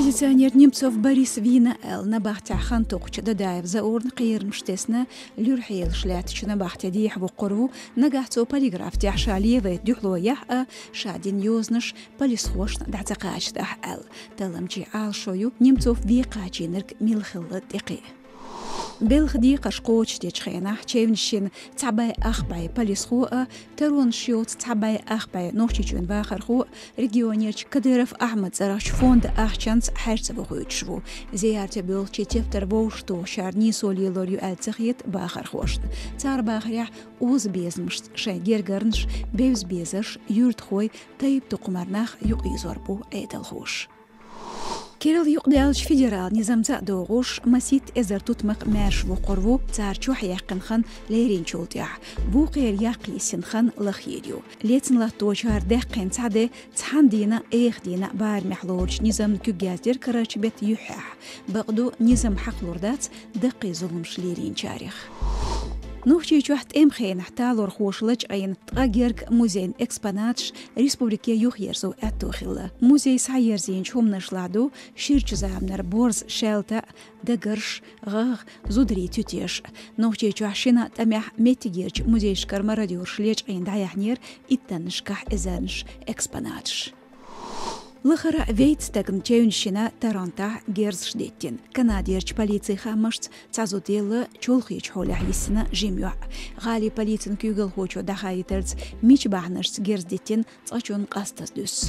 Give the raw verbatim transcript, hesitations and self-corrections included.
Оппозиционер Немцов Борис вийна аьлла, набахтехь хан тохучу Дадаев Заурна кхерамаш тесна, луьра хьелаш лаьттачу набахте дехьавоккхур ву, нагахь цо полиграф тӀехь ша левайта дуьхьало яхь а, ша дина йозанаш полисхошна дӀа ца кхачадахь аьлла. Талламчийн Ӏалашо ю Немцов вен кхачийнарг мила хилла тӀекхиа. Белхан декхарш кхочушдечу хенахь, чевнаш йина цхьа бӀе ах бӀе полисхо а, таронаш йоцу цхьа бӀе ах бӀе Нохчийчоьнан вахархо а регионерчу Кадыров Ахьмадан цӀарахчу фондан ахчанца хьаьрца вохуьйтуш ву. Зиярте боьлхучийн тептар вовшахтохучара нийсо лелор ю аьлла ца хета бахархошна. Цара бахарехь, озабезамашца шайн гергарнаш, бевза-безарш, юьртахой, тайп-тукхамара нах юкъаийзор бу Ӏедалхоша. Керла юкъадаьллачу федералан низамца а догӀуш, масийтта эзар тутмакх маьрша воккхур ву, цара чохь яьккхина хан леринчул тӀаьхьа. Вукхеран яккха йисина хан лахъйийр ю. Лецна латточара даьккхина цхьа де, цхьана дийнахь а, эха дийнахь а барамехь лоручу низамна куьг яздира карарчу беттан юьххьехь. Бакъду, низам хьакхалур дац даккхий зуламаш лелийначарех. Нохчийчохь тӀеман хенахь талорхоша лачкъийна ткъа герга музейн экспонаташ республике юхаерзо аьтто хилла. Музей схьаерзийначу хӀуманашлахь ду ширачу заманара борз шаьлта, дагарш, гӀагӀ, зударийн туьтеш. Нохчийчохь шина тӀамехь меттигерчу музейшкара мародёраша лечкъийна дӀаяьхьнера иттаннашкахь эзарнаш экспонаташ. Лахара вейца стагана чевнаш йина Торонтохь герзаш диттина. Канадерчу полицин хаамашца, цхьа зуда елла чолхечу хьолехь йисина жима йоӀ. ГӀалин полицин куьйгалхочо дӀахаийтарца, мича бахьанашца герз диттина цкъачунна къастаза дуьсу.